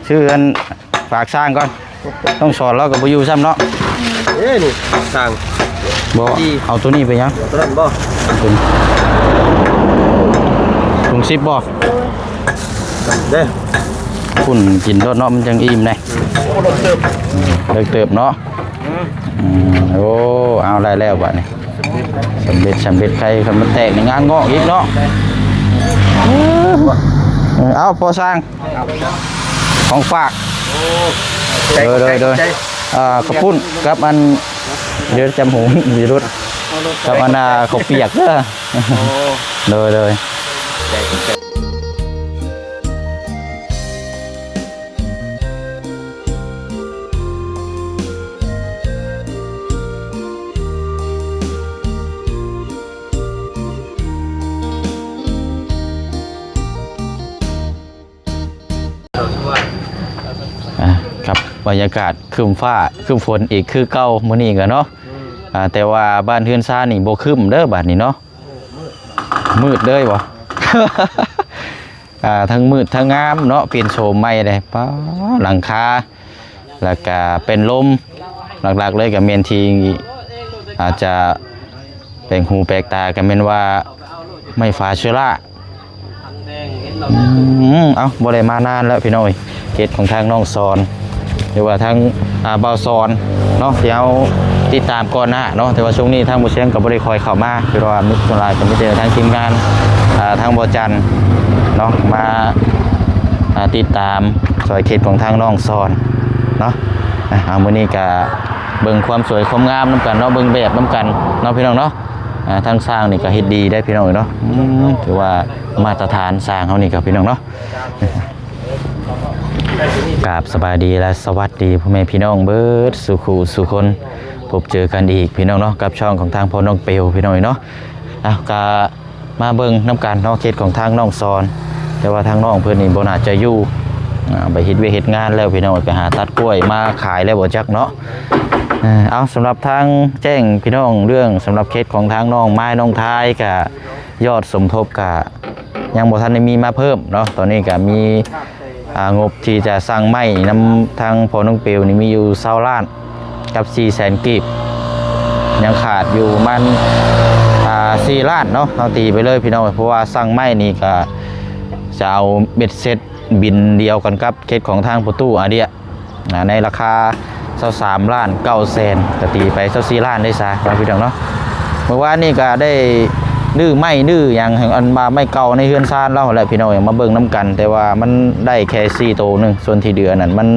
ຊື່ອັນ ຝາກຊ່າງກ່ອນ ຕ້ອງສອນລາວກໍບໍ່ຢູ່ຊ້ຳເນາະ. ເອີ ນີ້ຊ່າງ ບໍ່ ເອົາໂຕນີ້ໄປຫຍັງ? ໂຕນັ້ນບໍ່? ຖົງສິບບໍ່? ເດ້ ພຸ້ນກິນໂລດເນາະ ມັນຈັ່ງອີ່ມແດ່. ໂອ້ ເລິກເຕີບ ເລິກເຕີບເນາະ. ອືມ ໂອ້ ເອົາ ໄດ້ແລ້ວບາດນີ້ ສຳເລັດ ສຳເລັດ. ໄຂ່ຄັນມັນແຕກນີ້ງານງອກອີກເນາະ. ເອີ ເອົາ ພໍ່ຊ່າງ ຂອງຝາກ. ໂອ້ ໂດຍ ໂດຍ ໂດຍ ຂອບໃຈ ອ່າ ຂອບໃຈ ເຂົ້າປຸ້ນກັບອັນ ດຽວຈຳຫູມີລຸດ ກັບອັນ ອ່າ ເຂົ້າປຽກເດີ. ໂອ້ ໂດຍ ໂດຍ. ອ່າ ກັບບັນຍາກາດຄຶ້ມຟ້າຄຶ້ມຝົນອີກຄືເກົ່າມື້ນີ້ກໍເນາະ. ອ່າ ແຕ່ວ່າບ້ານເຮືອນຊານນີ້ບໍ່ຄຶ້ມເດີບາດນີ້ເນາະ ມືດເລີຍບໍ? ອ່າ ທັງມືດທັງງາມເນາະ ປ່ຽນໂສມໃໝ່ເດ້. ປ້າ ຫຼັງຄາ ແລ້ວກະເປັນລົມ ຫຼັກໆເລີຍກະແມ່ນທີ່ອາດຈະແປກຫູແປກຕາ ກະແມ່ນວ່າໄມ້ຟາເຊື້ອລາ. ອືມ ເອົ້າ ບໍ່ໄດ້ມານານແລ້ວພີ່ນ້ອງເອີຍ ເຂດຂອງທາງນ້ອງສອນ ຫຼືວ່າທາງ ອ່າ ບ່າວສອນເນາະ ທີ່ເຮົາຕິດຕາມກ່ອນໜ້າເນາະ. ແຕ່ວ່າຊ່ວງນີ້ທາງບໍ່ຊຽງກໍບໍ່ໄດ້ຄ່ອຍເຂົ້າມາ ຄືວ່າມີສ່ວນຫຼາຍກໍມີແຕ່ທາງທີມງານ ອ່າ ທາງບໍ່ຈັນເນາະ ມາ ອ່າ ຕິດຕາມຊ່ອຍເຂດຂອງທາງນ້ອງສອນເນາະ. ອ່າ ມື້ນີ້ກໍເບິ່ງຄວາມສວຍຄວາມງາມນຳກັນເນາະ ເບິ່ງແບບນຳກັນເນາະ ພີ່ນ້ອງເນາະ. ອ່າ ທາງຊ່າງນີ້ກໍເຮັດດີໄດ໋ ພີ່ນ້ອງເອີຍເນາະ. ອືມ ຖືວ່າມາດຕະຖານຊ່າງເຮົານີ້ກໍ ພີ່ນ້ອງເນາະ. ກາບສະບາຍດີ ແລະ ສະຫວັດດີພໍ່ແມ່ພີ່ນ້ອງເບິດສູ່ຄູ່ສູ່ຄົນ ພົບເຈີກັນອີກພີ່ນ້ອງເນາະ ກັບຊ່ອງຂອງທາງພໍ່ນ້ອງເປວພີ່ນ້ອງເນາະ. ເອົາ ກະມາເບິ່ງນຳກັນເນາະ ເຂດຂອງທາງນ້ອງສອນ ແຕ່ວ່າທາງນ້ອງເພິ່ນນີ້ບໍ່ໜ້າຈະຢູ່ ອ່າ ໄປເຮັດວຽກເຮັດງານແລ້ວພີ່ນ້ອງ ໄປຫາຕັດກ້ວຍມາຂາຍແລ້ວບໍ່ຈັກເນາະ. ເອົາ ສຳລັບທາງແຈ້ງພີ່ນ້ອງເລື່ອງ ສຳລັບເຂດຂອງທາງນ້ອງມາຍນ້ອງທາຍ ກະຍອດສົມທົບກະ ຍັງບໍ່ທັນໄດ້ມີມາເພີ່ມເນາະ. ຕອນນີ້ກະມີ ອ່າ ງົບທີ່ຈະສັ່ງໄມ້ນຳທາງພໍ່ນ້ອງເປວນີ້ມີຢູ່ຊາວລ້ານກັບສີ່ແສນກີບ ຍັງຂາດຢູ່ປະມານ ອ່າ ສີ່ລ້ານເນາະ ເຮົາຕີໄປເລີຍພີ່ນ້ອງ. ເພາະວ່າສັ່ງໄມ້ນີ້ກະຈະເອົາເບັດເສັດບິນດຽວກັນກັບເຂດຂອງທາງພໍ່ຕູ້ອາເດຍ ອ່າ ໃນລາຄາຊາວສາມລ້ານເກົ້າແສນ ກໍຕີໄປຊາວສີ່ລ້ານໄດ້ຊະເນາະ ພີ່ນ້ອງເນາະ. ເມື່ອວານນີ້ກໍໄດ້ຮື້ໄມ້ຮື້ຫຍັງ ອັນວ່າໄມ້ເກົ່າໃນເຮືອນຊານລາວຫັ້ນແຫຼະ ພີ່ນ້ອງເອີຍ ມາເບິ່ງນຳກັນ ແຕ່ວ່າມັນໄດ້ແຄ່ສີ່ໂຕໜຶ່ງ ສ່ວນທີ່ເຫຼືອນັ້ນມັນ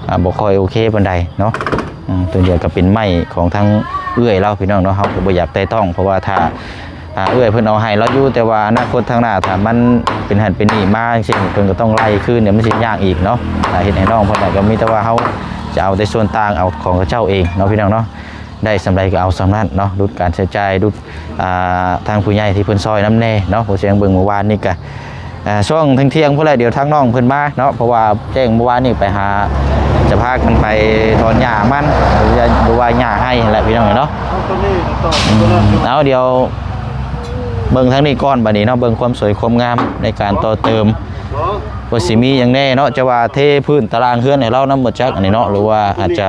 ອ່າ ບໍ່ຄ່ອຍໂອເຄປານໃດເນາະ. ອືມ ຕົວດຽວກໍເປັນໄມ້ຂອງທາງເອື້ອຍລາວ ພີ່ນ້ອງເນາະ ເຮົາກໍບໍ່ຢາກແຕະຕ້ອງ ເພາະວ່າຖ້າ ອ່າ ເອື້ອຍເພິ່ນເອົາໃຫ້ລາວຢູ່ ແຕ່ວ່າອະນາຄົດທາງໜ້າ ຖ້າມັນເປັນຫັ້ນເປັນນີ້ມາຈັ່ງຊີ້ ເພິ່ນກໍຕ້ອງໄລ່ຄືນ ດຽວມັນຊິຍາກອີກເນາະ. ອ່າ ເຮັດໃຫ້ນ້ອງເພິ່ນໄດ້ກໍມີແຕ່ວ່າເຮົາຈະເອົາແຕ່ສ່ວນຕ່າງ ເອົາຂອງເຂົາເຈົ້າເອງເນາະ ພີ່ນ້ອງເນາະ. ໄດ້ສ່ຳໃດກໍເອົາສ່ຳນັ້ນເນາະ ຫຼຸດການໃຊ້ຈ່າຍ ຫຼຸດ ອ່າ ທາງຜູ້ໃຫຍ່ທີ່ເພິ່ນຊ່ອຍນຳແດ່ເນາະ. ບໍ່ຊຽງເບິ່ງມື້ວານນີ້ກະ ອ່າ ຊ່ວງທ່ຽງໆພຸ້ນແຫຼະ ດຽວທາງນ້ອງເພິ່ນມາເນາະ ເພາະວ່າແຈ້ງມື້ວານນີ້ໄປຫາ ຈະພາກັນໄປຖອນຫຍ້າມັນ ຫຼືວ່າ ຫຼືວ່າຫຍ້າໄຮ່ຫັ້ນແຫຼະ ພີ່ນ້ອງເອີຍເນາະ. ເອົາ ດຽວເບິ່ງທາງນີ້ກ່ອນ ບາດນີ້ເນາະ ເບິ່ງຄວາມສວຍຄວາມງາມໃນການຕໍ່ເຕີມ ວ່າຊິມີຫຍັງແດ່ເນາະ. ຈະວ່າເທພື້ນຕາລາງເຮືອນໃຫ້ລາວນຳບໍ່ຈັກ ອັນນີ້ເນາະ ຫຼືວ່າອາດຈະ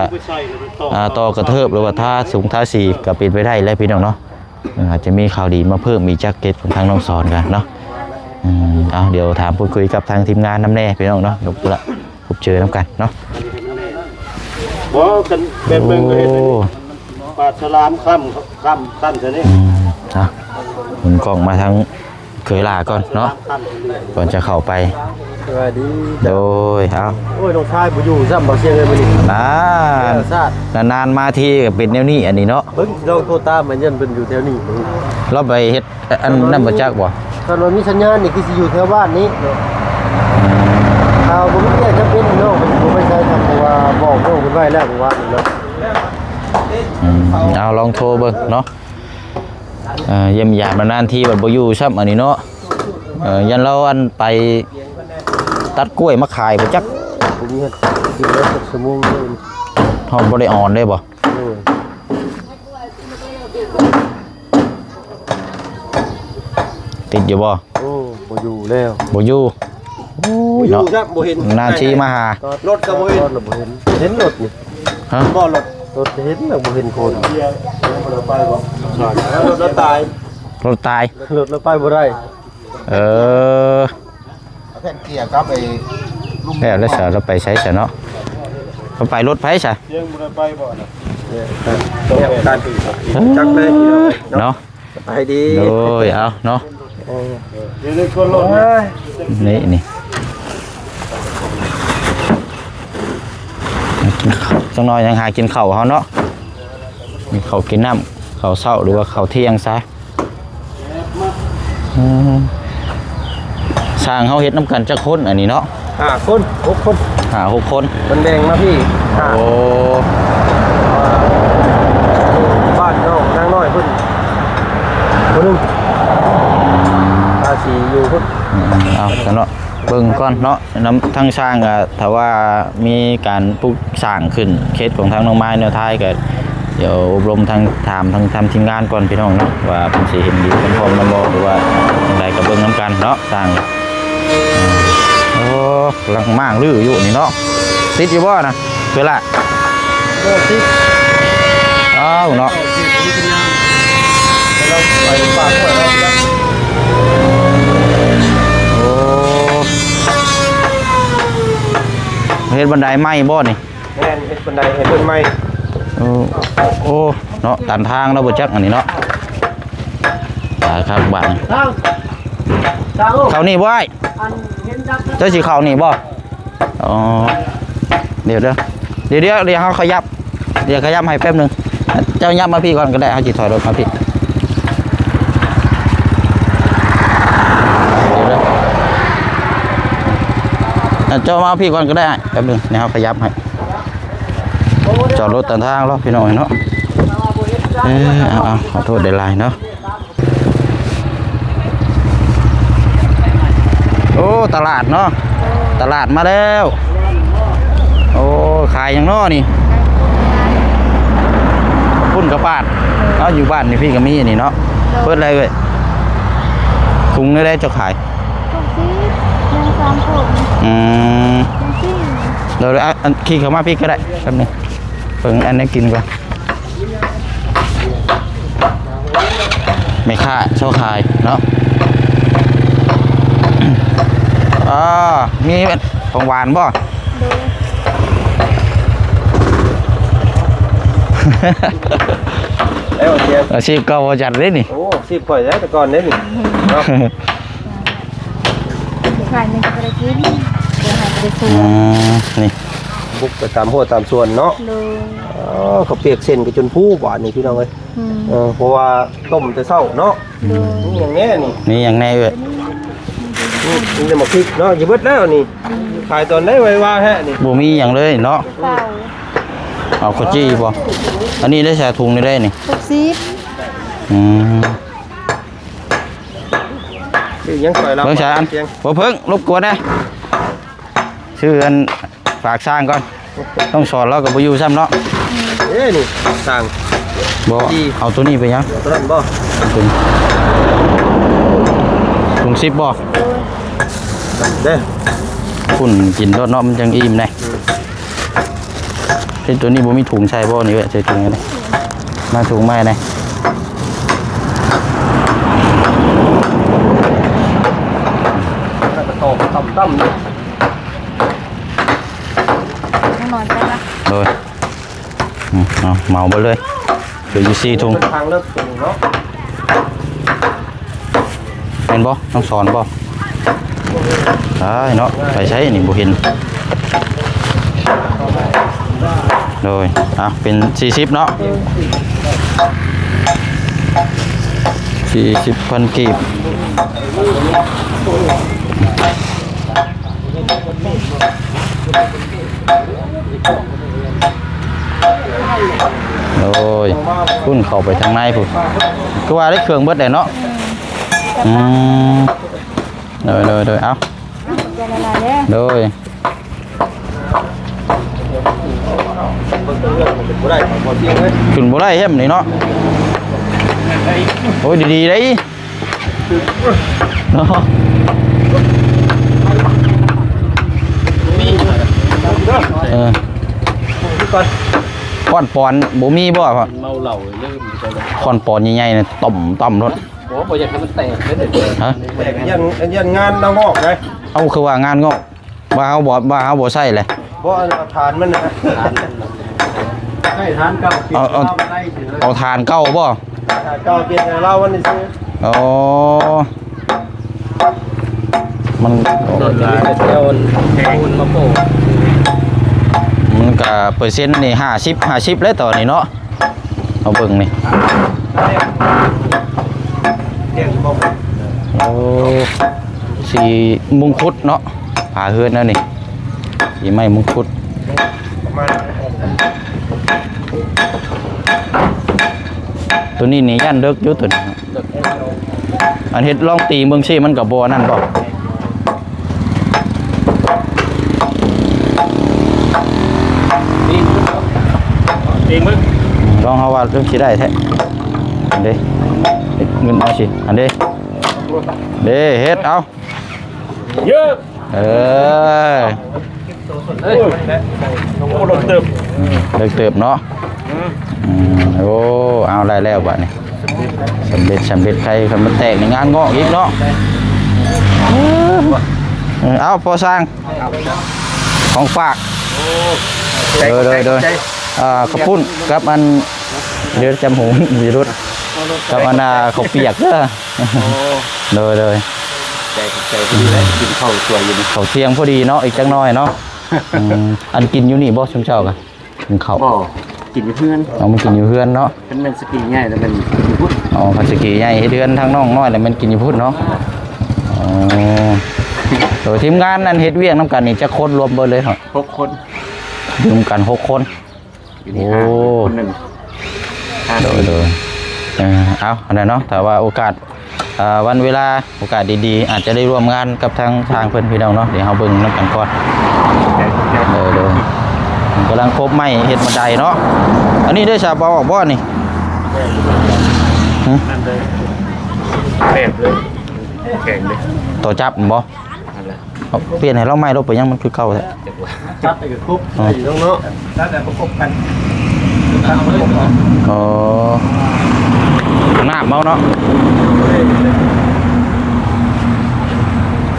ອ່າ ຕໍ່ກະເທີບ ຫຼືວ່າທາສູງທາສີກໍເປັນໄປໄດ້ແຫຼະ ພີ່ນ້ອງເນາະ. ເອີ ອາດຈະມີຂ່າວດີມາເພີ່ມອີກຈັກເຂດຂອງທາງນ້ອງສອນກັນເນາະ. ອືມ ເອົາ ດຽວຖາມພູດຄຸຍກັບທາງທີມງານນຳແດ່ ພີ່ນ້ອງເນາະ. ດຽວລະພົບເຈີນຳກັນເນາະ. ບໍ່ ຄັນແບບເບິ່ງກໍເຫັນ ໂອ້ ປາດສະຫຼາມຄ້ຳ ຄ້ຳ ຄ້ຳຊະນີ້. ອືມ ເອົາ ໝູນກ້ອງມາທາງ ເຄີຍລາກ່ອນເນາະ ກ່ອນຈະເຂົ້າໄປ. ສະບາຍດີ. ໂດຍ ເອົາ ໂອ້ຍ ນ້ອງຊາຍບໍ່ຢູ່ຊ້ຳ ບໍ່ເຊຍເລີຍມື້ນີ້. ນານ ເອີ ຊາດ ນານໆມາທີກໍເປັນແນວນີ້ ອັນນີ້ເນາະ. ເບິ່ງ ລອງໂທຕາມ ອັນນັ້ນເພິ່ນຢູ່ແຖວນີ້. ລາວໄປເຮັດອັນນັ້ນບໍ່ຈັກບໍ່? ຄັນວ່າມີສັນຍານນີ້ຄືຊິຢູ່ແຖວບ້ານນີ້ເນາະ. ອືມ ຖ້າບໍ່ມີວຽກຈຳເປັນ ນ້ອງເພິ່ນບໍ່ໄປໃສ ເພາະວ່າບອກນ້ອງເພິ່ນໄວ້ແລ້ວເມື່ອວານນີ້ເນາະ. ອືມ ເອົາ ລອງໂທເບິ່ງເນາະ. ອ່າ ຢ້ຽມຢາມນານໆທີບັດບໍ່ຢູ່ຊ້ຳ ອັນນີ້ເນາະ. ເອີ ຢ້ານລາວອັນໄປຕັດກ້ວຍມາຂາຍບໍ່ຈັກ. ບໍ່ມີເຮັດກິນໄດ້ຈັກຊົ່ວໂມງເລີຍ. ຮອດບໍ່ໄດ້ອ່ອນເດ້ບໍ່? ໂດຍ ຕິດຢູ່ບໍ່? ໂອ້ ບໍ່ຢູ່ແລ້ວ ບໍ່ຢູ່. ໂອ້ຍ ຢູ່ ເນາະ ຊ້ຳບໍ່ເຫັນ ນານທີມາຫາ ລົດກໍບໍ່ເຫັນ ລົດກໍບໍ່ເຫັນ ເຫັນລົດນີ້ ຮະ ບໍ່ລົດ ລົດເຫັນແລ້ວບໍ່ເຫັນຄົນ ລົດລະຕາຍ ລົດຕາຍ ລົດລະໄປບໍ່ໄດ້ ເອີ ເອົາແຜ່ນເກຍກັບໄອ້ ແລ້ວ ແລ້ວຊະ ລາວໄປໃສຊະເນາະ ເຂົາໄປລົດໃຜຊະ ຍັງບໍ່ໄດ້ໄປບໍ່ນະ ຈັກເລີຍ ເນາະ ສະບາຍດີ ໂດຍ ເອົາເນາະ ເອີ ເດີນຊົນລົດ ນີ້ ນີ້ ຈັກໜ້ອຍຍັງຫາກິນເຂົ້າເຮົາເນາະ ມີເຂົ້າກິນນ້ຳ ເຂົ້າເຊົ້າ ຫຼືວ່າເຂົ້າທ່ຽງຊະ ອືມ ຊ່າງເຮົາເຮັດນຳກັນຈັກຄົນອັນນີ້ເນາະ ຫ້າຄົນ ຫົກຄົນ ຫ້າຫົກຄົນ ເພິ່ນແບ່ງມາພີ້ ໂອ້ ບ້ານນ້ອງນາງນ້ອຍເພິ່ນ ຜູ້ໜຶ່ງ ທາສີຢູ່ພຸ້ນ ອືມ ເອົາຊະເນາະ ເບິ່ງກ່ອນເນາະ ນຳທາງຊ່າງ ກໍຖ້າວ່າມີການປຸກສ້າງຂຶ້ນ ເຂດຂອງທາງໜອງໄມ້ແນວທ້າຍ ກໍດຽວອົບລົມທາງ ຖາມທາງ ທາງທີມງານກ່ອນພີ່ນ້ອງເນາະ ວ່າເພິ່ນຊິເຫັນດີເຫັນພ້ອມນຳບໍ່ ຫຼືວ່າຈັ່ງໃດ ກໍເບິ່ງນຳກັນເນາະ ຊ່າງ ໂອ້ ກຳລັງມ້າງຮື້ຢູ່ນີ້ເນາະ ຕິດຢູ່ບໍ່ນະ ເວລາ ໂອ້ ຕິດ ອ້າວເນາະ ໂອ້ ເຮັດບັນໄດໃໝ່ບໍ່ນີ້? ແມ່ນ ເຮັດບັນໄດໃຫ້ເພິ່ນໃໝ່ ໂອ້ ໂອ້ ເນາະ ຕັນທາງແລ້ວບໍ່ຈັກອັນນີ້ເນາະ ຕາຍຄັກບາດນີ້ ເຂົ້ານີ້ບໍ່ອ້າຍ? ເຈົ້າຊິເຂົ້ານີ້ບໍ່? ອໍ ດຽວເດີ ດຽວ ດຽວ ດຽວເຮົາຂະຫຍັບ ດຽວຂະຫຍັບໃຫ້ແປັບໜຶ່ງ ເຈົ້າຫຍັບມາພີ້ກ່ອນກໍໄດ້ ເຮົາຊິຖອຍລົດມາພີ້ ດຽວເດີ ເຈົ້າມາພີ້ກ່ອນກໍໄດ້ ແປັບໜຶ່ງ ດຽວເຮົາຂະຫຍັບໃຫ້ ຈອດລົດຕາມທາງເນາະ ພີ່ນ້ອງເນາະ ເອີ ເອົາ ເອົາ ຂໍໂທດຫຼາຍໆເນາະ. ໂອ້ ຕະຫຼາດເນາະ ຕະຫຼາດມາແລ້ວ ໂອ້ ຂາຍຫຍັງເນາະນີ້? ປຸ້ນກະປາດ ເອົາ ຢູ່ບ້ານນີ້ພີ່ກໍມີອັນນີ້ເນາະ ເປີດໄດ້ເວີຍ ຖົງເທົ່າໃດເຈົ້າຂາຍ? ຫົກສິບ ຍັງສາມຖົງ ອືມ ຍັງສີ່ ດຽວ ດຽວ ອັນ ຂີ່ເຂົ້າມາພີ້ກໍໄດ້ ແປັບໜຶ່ງ ເບິ່ງອັນແນວກິນກ່ອນ. ແມ່ຄ້າຊາວຂາຍເນາະ ອ່າ ມີຂອງຫວານບໍ່? ໂດຍ ແລ້ວເດ ອາຊີບເກົ່າບໍ່ຈັດເດ້ນີ້ ໂອ້ ອາຊີບຂ້ອຍແລ້ວແຕ່ກ່ອນເດ້ນີ້ເນາະ ຂາຍນີ້ກໍບໍ່ໄດ້ກິນ ບໍ່ໃຫ້ບໍ່ໄດ້ຊວນ ອືມ ນີ້ ບຸກໄປຕາມຮົ້ວຕາມສວນເນາະ ໂດຍ ເອີ ເຂົ້າປຽກເສັ້ນກໍຈົນຟູບາດນີ້ພີ່ນ້ອງເອີຍ ອືມ ເອີ ເພາະວ່າຕົ້ມແຕ່ເຊົ້າເນາະ ໂດຍ ມີຫຍັງແດ່ນີ້? ມີຫຍັງແດ່ເອີຍ? ນີ້ ມີແຕ່ໝາກພິກເນາະ ຊິເບິດແລ້ວນີ້ ອືມ ຂາຍຕອນໃດໄວວາແທ້ນີ້ ບໍ່ມີຫຍັງເລີຍເນາະ ເຂົ້າ ເອົາເຂົ້າຈີ່ບໍ່? ອັນນີ້ໄດ້ໃສ່ຖົງນີ້ໄດ້ນີ້ ຫົກສິບ ອືມ ນີ້ຍັງຊ່ອຍລາວ ເບິ່ງສາອັນ ບໍ່ເພິ່ງ ລົບກວນແດ່ ຊື້ອັນ ຝາກຊ່າງກ່ອນ ຕ້ອງສອນລາວກໍບໍ່ຢູ່ຊ້ຳເນາະ ເອີ ນີ້ຊ່າງ ບໍ່ ເອົາໂຕນີ້ໄປຫຍັງ ເອົາໂຕນັ້ນບໍ່ ຖົງສິບບໍ່ ເດ້ ພຸ້ນກິນໂລດເນາະ ມັນຈັ່ງອີ່ມແດ່ ເຮັດໂຕນີ້ບໍ່ມີຖົງໃສ່ບໍ່ນີ້ເວີຍ ໃສ່ຖົງນີ້ ມາຖົງໃໝ່ແດ່ ແລ້ວກໍຕອກຕ່ຳໆ ນ້ອຍໄປລະ ໂດຍ ອືມ ເອົາ ເໝົາເບິດເລີຍ ເຫຼືອຢູ່ສີ່ຖົງ ເປັນທາງເລິກຕົວນີ້ເນາະ ແມ່ນບໍ່? ນ້ອງສອນບໍ່? ຕາຍເນາະ ໄປໃສນີ້ ບໍ່ເຫັນ ໂດຍ ອ່ະ ເປັນສີ່ສິບເນາະ ສີ່ສິບພັນກີບ. ໂອ້ຍ ພຸ້ນເຂົ້າໄປທາງໃນພຸ້ນ ຄືວ່າໄດ້ເຄື່ອງເບິດແລ້ວເນາະ ອືມ ໂດຍ ໂດຍ ໂດຍ ເອົາ ຂອບໃຈຫຼາຍໆເດີ ໂດຍ ຂຶ້ນບໍ່ໄດ້ແຮມນີ້ເນາະ ໂອ້ຍ ດີໆເດ້ ເນາະ ເອີ ຄືກ່ອນ ຄ້ອນປອນບໍ່ມີບໍ່? ເມົາເຫຼົ້າເລີຍ ຄ້ອນປອນໃຫຍ່ໆນະ ຕ້ອມໆໂລດ. ໂອ້ ບໍ່ຢາກໃຫ້ມັນແຕກເດ້. ຮະ? ແຕກຢ້ານ ຢ້ານງານລາວງອກເດ້. ເອົ້າ ຄືວ່າງານງອກ ວ່າເຮົາບໍ່ ວ່າເຮົາບໍ່ໃຊ້ແຫຼະ. ບໍ່ ອັນ ເອົາຖານມັນນະ ຖານມັນນະ ໃຊ້ຖານເກົ່າ ເອົາ ເອົາ ເອົາຖານເກົ່າບໍ່? ຖ້າເກົ່າປ່ຽນໃຫ້ລາວມັນຊື່. ອໍ ມັນ ໂດຍ ເອົາປູນມາໂປະ. ມັນກະເປີເຊັນນີ້ຫ້າສິບ ຫ້າສິບແລ້ວຕອນນີ້ເນາະ. ເຮົາເບິ່ງນີ້ ໂອ້ ສີມຸງຄຸດເນາະ ຝາເຮືອນແນວນີ້ ສີໄມ້ມຸງຄຸດ. ໂຕນີ້ນີ້ຢ້ານເດິກຢູ່ໂຕນີ້. ອັນເຮັດລອງຕີເບິ່ງຊິ ມັນກໍບໍ່ອັນນັ້ນບໍ່? ຕີເບິ່ງ ລອງເຮົາວ່າເລື່ອງຊິໄດ້ແທ້. ອັນເດ້ ເງິນເອົາຊິ ອັນເດ້ ເດ້ ເຮັດເອົາ ເອີ. ໂອ້ ເລິກເຕີບ ເລິກເຕີບເນາະ. ອືມ ອືມ ໂອ້ ເອົາ ໄດ້ແລ້ວບາດນີ້ ສຳເລັດ ສຳເລັດ. ໄຂ່ຄັນມັນແຕກນີ້ງານງອກອີກເນາະ. ເອີ ເອົາ ພໍ່ຊ່າງ ຂອງຝາກ. ໂອ້ ໂດຍ ໂດຍ ໂດຍ ຂອບໃຈ ອ່າ ເຂົ້າປຸ້ນກັບອັນ ດຽວຈຳຫູມີລຸດ ກັບອັນ ອ່າ ເຂົ້າປຽກເດີ. ໂອ້ ໂດຍ ໂດຍ ຂອບໃຈ ຂອບໃຈ. ພໍດີແລ້ວ ກິນເຂົ້າສວຍຢູ່ນີ້ ເຂົ້າທ່ຽງພໍດີເນາະ ອີກຈັກໜ້ອຍເນາະ. ອືມ ອັນກິນຢູ່ນີ້ບໍ່ຊຸມເຈົ້າກະ ກິນເຂົ້າ? ບໍ່ ກິນຢູ່ເຮືອນ. ເອົາ ມາກິນຢູ່ເຮືອນເນາະ. ຄັນແມ່ນສະກີໃຫຍ່ແລ້ວແມ່ນກິນຢູ່ພຸ້ນ. ອໍ ຄັນສະກີໃຫຍ່ເຮັດເຮືອນທາງນ້ອງນ້ອຍແລ້ວແມ່ນກິນຢູ່ພຸ້ນເນາະ. ອໍ ໂດຍ ທີມງານນັ້ນເຮັດວຽກນຳກັນນີ້ຈັກຄົນລວມເບິດເລີຍ? ຫົກຄົນ ຢູ່ນຳກັນຫົກຄົນ. ຢູ່ໃນຫ້າງ ໂອ້ ຄົນໜຶ່ງ. ໂດຍ ໂດຍ ເອີ ເອົາ ອັນນັ້ນເນາະ ຖ້າວ່າໂອກາດ ເອີ ວັນເວລາ ໂອກາດດີໆ ອາດຈະໄດ້ຮ່ວມງານກັບທາງ ທາງເພິ່ນ ພີ່ນ້ອງເນາະ. ດຽວເຮົາເບິ່ງນຳກັນກ່ອນ. ໂດຍ ໂດຍ ເພິ່ນກຳລັງກົບໄມ້ເຮັດບັນໄດເນາະ. ອັນນີ້ໄດ້ສາບເອົາອອກບໍ່ນີ້? ຮຶ? ນັ້ນເລີຍ ແບບເລີຍ ແຂງເລີຍ ຕໍ່ຈັບແມ່ນບໍ່? ນັ້ນແຫຼະ ເອົາ ປ່ຽນໃຫ້ລາວໃໝ່ໂລດ ເປັນຫຍັງມັນຄືເກົ່າແທ້? ຈັບໄປກໍຄົບ ອໍ ໄດ້ຢູ່ເນາະ ແລ້ວແຕ່ປະກົບກັນ ຕັດປະກົບກັນ. ອໍ ນ້ຳເອົາເນາະ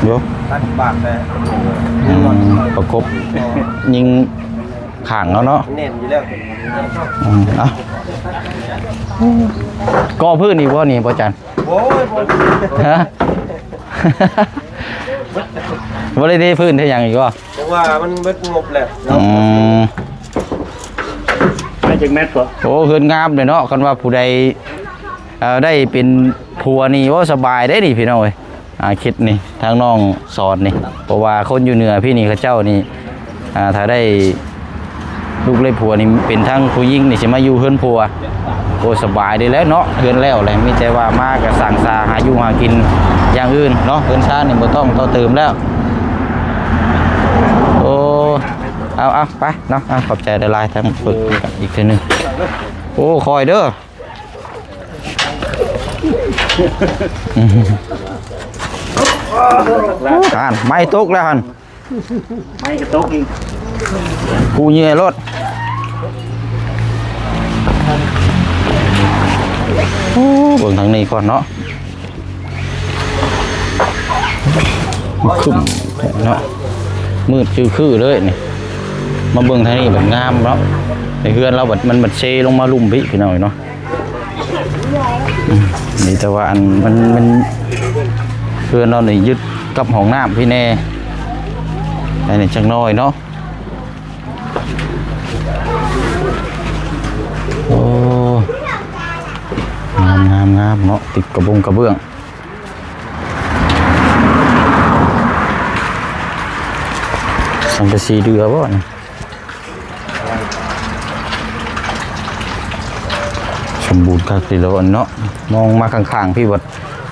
ໂຍ ຕັດບາດແຕ່ ອືມ ປະກົບ ຍິງຂ້າງເອົາເນາະ ແໜ້ນຢູ່ແລ້ວ. ອືມ ເອົາ ກໍ່ພື້ນອີກບໍ່ນີ້ ພໍ່ຈັນ? ໂອ້ຍ ບໍ່ ຮະ? ບໍ່ໄດ້ເທພື້ນເທຫຍັງອີກບໍ່? ເພາະວ່າມັນເບິດງົບແລ້ວ. ອືມ ໄດ້ຈັກແມັດກໍ? ໂອ້ ເຮືອນງາມເດ້ເນາະ. ຄັນວ່າຜູ້ໃດ ເອີ ໄດ້ເປັນຜົວນີ້ ໂອ້ ສະບາຍເດ້ນີ້ ພີ່ນ້ອງເອີຍ. ອ່າ ຄິດນີ້ ທາງນ້ອງສອນນີ້ ເພາະວ່າຄົນຢູ່ເໜືອພີ່ນີ້ ເຂົາເຈົ້ານີ້ ອ່າ ຖ້າໄດ້ລູກໄດ້ຜົວນີ້ ເປັນທັງຜູ້ຍິງນີ້ ຊິມາຢູ່ເຮືອນຜົວ ໂອ້ ສະບາຍເດ້ແຫຼະເນາະ. ເຮືອນແລ້ວແຫຼະ ມີແຕ່ວ່າມາກໍສ້າງສາຫາຢູ່ຫາກິນຢ່າງອື່ນເນາະ. ເຮືອນຊານນີ້ບໍ່ຕ້ອງຕໍ່ເຕີມແລ້ວ. ໂອ້ ເອົາ ເອົາ ໄປເນາະ. ເອົາ ຂອບໃຈຫຼາຍໆ ທັງເພິ່ນອີກເທື່ອໜຶ່ງ. ໂອ້ ຄ່ອຍເດີ. ຫັ້ນ ໄມ້ຕົກແລ້ວຫັ້ນ ໄມ້ກໍຕົກອີກ ກູເຫຍື່ອໂລດ. ໂອ້ ເບິ່ງທາງນີ້ກ່ອນເນາະ ຄຶ້ມເນາະ ມືດຈື່ຄືເລີຍນີ້. ມາເບິ່ງທາງນີ້ບັດງາມເນາະ ໃນເຮືອນລາວບັດ ມັນບັດເຊລົງມາລຸ່ມພີ້ ພີ່ນ້ອງເອີຍເນາະ. ອືມ ນີ້ແຕ່ວ່າອັນ ມັນ ມັນ ເຮືອນລາວນີ້ຍຶດກັບຫ້ອງນ້ຳພີ້ແດ່ ອັນນີ້ຈັກໜ້ອຍເນາະ. ໂອ້ ງາມໆໆເນາະ ຕິດກະບົງກະເບື້ອງ ສັງກະສີເດື່ອບໍ່ນີ້? ສົມບູນຄັກດີແລ້ວເນາະ. ມອງມາຂ້າງໆ ພີ້ບັດ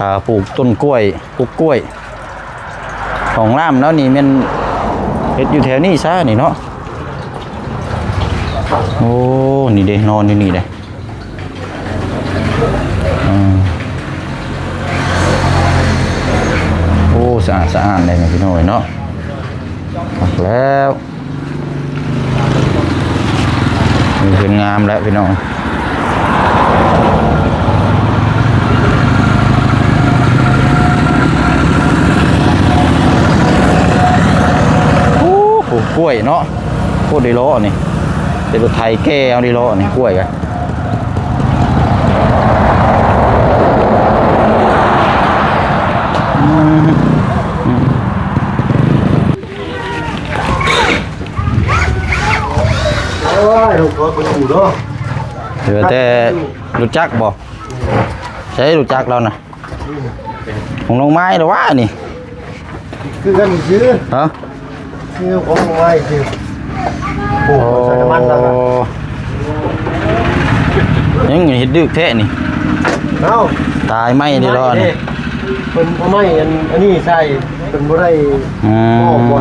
ອ່າ ປູກຕົ້ນກ້ວຍ ປູກກ້ວຍ ຫ້ອງນ້ຳເນາະ. ນີ້ແມ່ນເຮັດຢູ່ແຖວນີ້ຊະນີ້ເນາະ. ໂອ້ ນີ້ເດ້ ນອນຢູ່ນີ້ເດ້. ອືມ ໂອ້ ສະອາດສະອ້ານເດ້ ພີ່ນ້ອງເອີຍເນາະ. ແລ້ວ ເປັນງາມແລ້ວພີ່ນ້ອງ. ໂອ້ໂຫ ກ້ວຍເນາະ ໂຄດໄດ້ເລາະນີ້ ເປັນລົດໄຖແກ່ເອົາໄດ້ເລາະນີ້ ກ້ວຍກະ ອືມ ອືມ. ໂອ້ຍ ເຫຼືອແຕ່ ຮູ້ຈັກບໍ່? ໃສຮູ້ຈັກລາວນະ? ຂອງນ້ອງໄມ້ລະວະນີ້ ຄືກັນຊື່ ຮະ? ຄືຂອງນ້ອງໄມ້ຊື່ ໂອ້ ໃສ່ນ້ຳມັນລະວະ ຍັງເຮັດດຶກແທ້ນີ້ ເອົ້າ ຕາຍໄມ້ເດ້ລະນີ້ ເພິ່ນເອົາໄມ້ອັນ ອັນນີ້ໃສ່ ເພິ່ນບໍ່ໄດ້ ອືມ ບໍ່ ບໍ່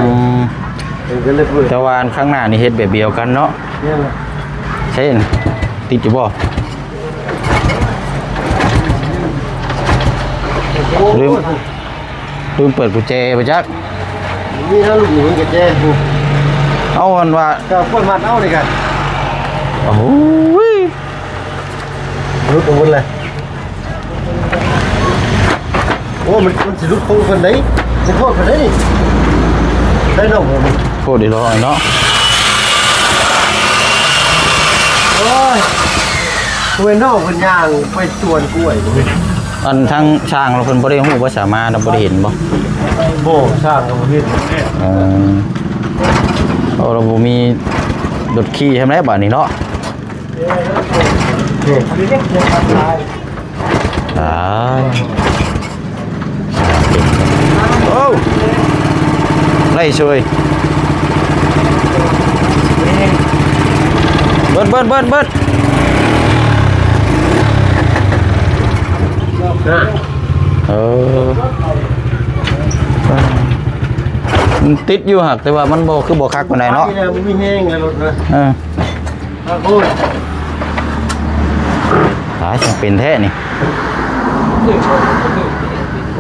ເພິ່ນກໍເລີຍເປີດ ແຕ່ວ່າອັນຂ້າງໜ້ານີ້ເຮັດແບບດຽວກັນເນາະ ແມ່ນລະ ໃສ່ ຕິດຢູ່ບໍ່? ລືມ ລືມເປີດກຸນແຈບໍ່ຈັກ ມີແລ້ວລູກນີ້ມັນກໍແຈ ເອົາ ອັນວ່າ ກໍກວດມັດເອົານີ້ກະ ໂອ້ຍ ຫຼຸດໄປໝົດເລີຍ ໂອ້ ມັນ ມັນຊິຫຼຸດໂຄ້ງເພິ່ນໄດ໋ ຊິໂຄດເພິ່ນໄດ໋ນີ້ ໄດ້ດອກ ໂຄດອີ່ຫຼີເນາະ ໂອ້ຍ ເພິ່ນເນາະ ເພິ່ນຍ່າງໄປສວນກ້ວຍ ອັນທາງຊ່າງລາວເພິ່ນບໍ່ໄດ້ຮູ້ພາສາມານຳ ບໍ່ໄດ້ເຫັນບໍ່? ບໍ່ ຊ່າງກໍບໍ່ເຫັນ ເອີ ເອົາ ລາວບໍ່ມີລົດຂີ່ໃຫ້ແລ້ວບາດນີ້ເນາະ ຕາຍ ໂອ້ ໄລ່ຊ່ວຍ ເບິດ ເບິດ ເບິດ ເບິດ ເອີ ມັນຕິດຢູ່ຫັ້ນ ແຕ່ວ່າມັນບໍ່ ຄືບໍ່ຄັກປານໃດເນາະ ມັນມີແຮງແລ້ວລົດນະ ເອີ. ໂອ້ຍ ຕາຍ ຊ່າງເປັນແທ້ນີ້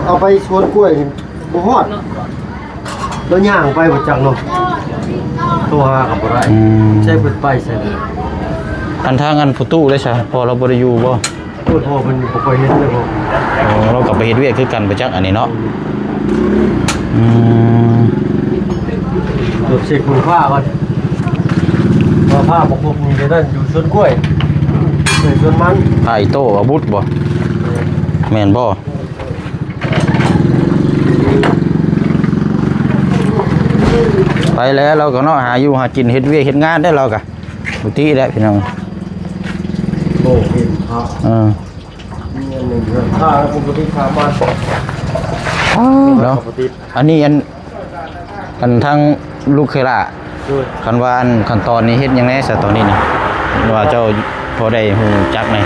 ເອົາໄປສວນກ້ວຍນີ້ບໍ່ຮອດ ລາວຍ່າງໄປບໍ່ຈັກເນາະ ໂທຫາກໍບໍ່ໄດ້ ອືມ ໃຊ້ເພິ່ນໄປໃສ່ ອັນທາງອັນພໍ່ຕູ້ເດ້ຊະ ພໍ່ລາວບໍ່ໄດ້ຢູ່ບໍ່? ໂອ້ຍ ພໍ່ເພິ່ນບໍ່ຄ່ອຍເຫັນເລີຍ ພໍ່ ອໍ ລາວກໍໄປເຮັດວຽກຄືກັນໄປຈັກອັນນີ້ເນາະ ອືມ ຕົວເຊັກໂຄງຟ້າກ່ອນ ວ່າພາບໍ່ຄົບນີ້ ເດີນັ້ນຢູ່ສວນກ້ວຍ ເອີ ສວນມັນ ອ້າຍໂຕອາວຸດບໍ່? ແມ່ນບໍ່? ໄປແລ້ວລາວກໍເນາະ ຫາຢູ່ຫາກິນ ເຮັດວຽກເຮັດງານໄດ້ລາວກະ ປົກກະຕິແຫຼະພີ່ນ້ອງ ໂອ້ ເຫັນພະ ເອີ ມີອັນໜຶ່ງ ເລື່ອງຄ່າແລ້ວປົກກະຕິຄ່າບ້ານ ເນາະ ປົກກະຕິ ອັນນີ້ອັນ ອັນທາງລູກເຂີຍຫຼ້າ ໂດຍ ຄັນວ່າອັນຂັ້ນຕອນນີ້ເຮັດຫຍັງແດ່ຊະຕອນນີ້ນີ້ ວ່າເຈົ້າພໍໄດ້ຮູ້ຈັກແດ່ ຮະ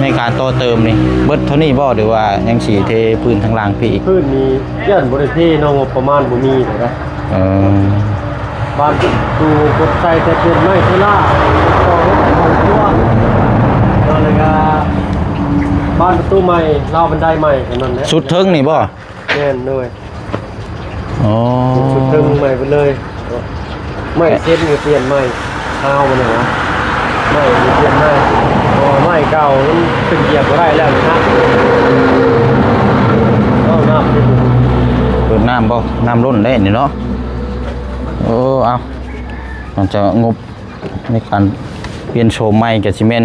ໃນການຕໍ່ເຕີມນີ້ ເບິດເທົ່ານີ້ບໍ່ ຫຼືວ່າຍັງຊິເທພື້ນທາງລ່າງພີ້ອີກ? ພື້ນນີ້ຢ້ານບໍ່ໄດ້ເທເນາະ ງົບປະມານບໍ່ມີເດ ເອີ ບານປະຕູ ກົດໃສ່ແຕ່ເປັນໄມ້ເທື່ອລະ ຕໍ່ເຮັດຫ້ອງຄົວ ແລ້ວກະບານປະຕູໃໝ່ ລາວບັນໄດໃໝ່ ເທົ່ານັ້ນແຫຼະ ສຸດເທິງນີ້ບໍ່? ແມ່ນ ໂດຍ ອໍ ສຸດເທິງໃໝ່ເບິດເລີຍ ໄມ້ເຊັນກໍປ່ຽນໃໝ່ ຄາວມັນນະ ໄມ້ກໍປ່ຽນໃໝ່ ເພາະວ່າໄມ້ເກົ່າມັນຂຶ້ນກຽບບໍ່ໄດ້ແລ້ວ ມັນຫັກ ເອົານ້ຳ ເປີດນ້ຳບໍ່? ນ້ຳລົ້ນໄດ໋ນີ້ເນາະ ໂອ້ ເອົາ ໜ້າຈະງົບໃນການປ່ຽນໂສມໃໝ່ ກໍຊິແມ່ນ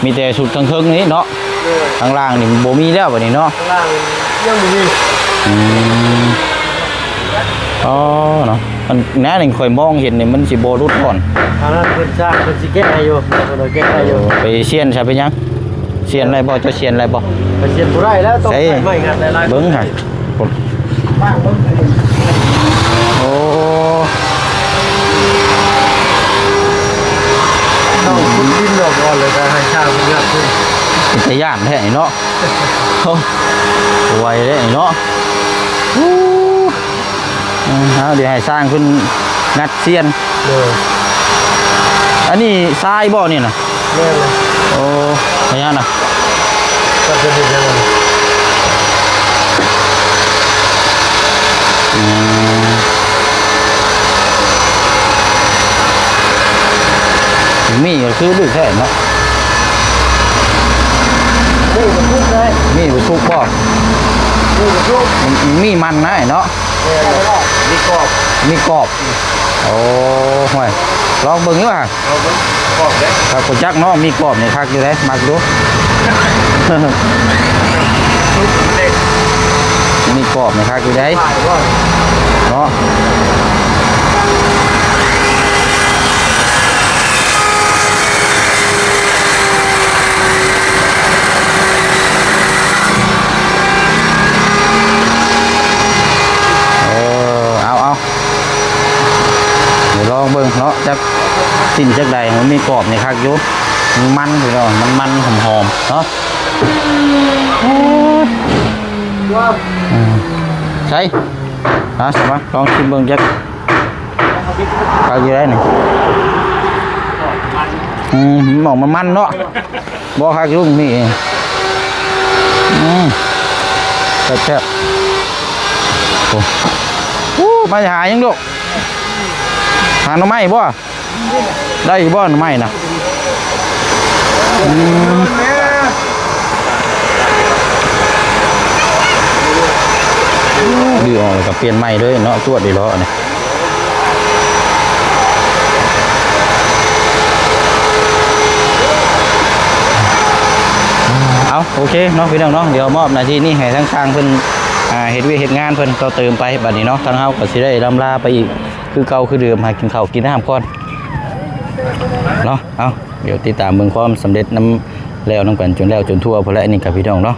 ມີແຕ່ຊຸດທາງເທິງນີ້ເນາະ ໂດຍ ທາງລ່າງນີ້ບໍ່ມີແລ້ວບັດນີ້ເນາະ ທາງລ່າງຍັງບໍ່ມີ ອືມ ອໍ ເນາະ ອັນນັ້ນຂ້ອຍມອງເຫັນນີ້ມັນຊິບໍ່ຫຼຸດບ່ອນ ອັນນັ້ນເພິ່ນສ້າງເພິ່ນຊິແກ້ໃຫ້ຢູ່ ເພິ່ນວ່າແກ້ໃຫ້ຢູ່ ໄປຊຽນຊະເປັນຫຍັງ ຊຽນໄດ້ບໍ່ ເຈົ້າຊຽນໄດ້ບໍ່ ໄປຊຽນບໍ່ໄດ້ແລ້ວ ຕ້ອງໃຊ້ໄມ້ງັດຫຼາຍໆ ເບິ່ງຫັ້ນ ໂອ້ ຕ້ອງຂຸດດິນອອກກ່ອນ ແລ້ວກໍໃຫ້ຊ່າງເພິ່ນງັດຂຶ້ນ ເປັນຕາຢ້ານແທ້ນີ້ເນາະ ໂອ້ ໄວເດ້ນີ້ເນາະ ອູ້ ເອົາ ດຽວໃຫ້ຊ່າງເພິ່ນງັດຊຽນ ໂດຍ ອັນນີ້ຊາຍບໍ່ນີ້ນະ? ແມ່ນແຫຼະ ໂອ້ ໄປຫຍັງນະ? ຈັກຈະເຮັດຫຍັງ? ອືມ ມີກໍຄືດື້ແທ້ເນາະ. ມີບໍ່ທຸກເລີຍ ມີບໍ່ທຸກບໍ່? ມີບໍ່ທຸກ ມີມັນນະເນາະ. ເອີ ມີກອບ ມີກອບ. ໂອ້ ຫ້ວຍ ລອງເບິ່ງຢູ່ຫວາ? ເອົາເບິ່ງ ກອບເດ້. ຄັກ ບໍ່ຈັກເນາະ ມີກອບນີ້ຄັກຢູ່ເດ້ ມັກຢູ່. ມີກອບນີ້ຄັກຢູ່ເດ້ ເນາະ. ເອີ ເອົາ ເອົາ ດຽວລອງເບິ່ງເນາະ ຈັກຊິ້ນຈັກໃດ. ມັນມີກອບນີ້ຄັກຢູ່ ມັນໆ ພີ່ນ້ອງ ມັນໆ ຫອມໆ ເນາະ. ອືມ ໃສ່ ມາ ມາລອງຊິມເບິ່ງຈັກ ຄັກຢູ່ໄດ໋ນີ້. ອືມ ອອກມັນໆ ເນາະ. ບໍ່ ຄັກຢູ່ນີ້. ອືມ ແຊບໆ. ໂອ້ ໂອ້ ມາຫາຫຍັງລູກ? ຫາໜໍ່ໄມ້ບໍ່? ໄດ້ຢູ່ບໍ່ໜໍ່ໄມ້ນະ? ອືມ ດື້ອອກແລ້ວກໍປ່ຽນໃໝ່ເລີຍເນາະ ຈວດອີ່ຫຼໍ່ນີ້. ເອົາ ໂອເຄເນາະ ພີ່ນ້ອງເນາະ ດຽວມອບໜ້າທີ່ນີ້ໃຫ້ທາງຊ່າງເພິ່ນ ອ່າ ເຮັດວຽກເຮັດງານເພິ່ນຕໍ່ເຕີມໄປ. ບັດນີ້ເນາະ ທາງເຮົາກໍຊິໄດ້ລ່ຳລາໄປອີກຄືເກົ່າຄືເດີມ ຫາກິນເຂົ້າກິນນ້ຳກ່ອນເນາະ. ເອົາ ດຽວຕິດຕາມເບິ່ງຄວາມສຳເລັດນຳ ແລ້ວນຳກັນຈົນແລ້ວຈົນທົ່ວພຸ້ນແຫຼະ ນີ້ກໍພີ່ນ້ອງເນາະ.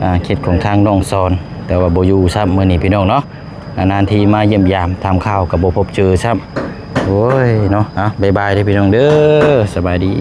ອ່າ ເຂດຂອງທາງນ້ອງສອນ ແຕ່ວ່າບໍ່ຢູ່ຊ້ຳມື້ນີ້ ພີ່ນ້ອງເນາະ. ນານໆ ທີມາຢ້ຽມຢາມຖາມຂ່າວກໍບໍ່ພົບເຈີຊ້ຳ. ໂອ້ຍເນາະ ອ່ະ ບາຍບາຍເດີພີ່ນ້ອງເດີ ສະບາຍດີ.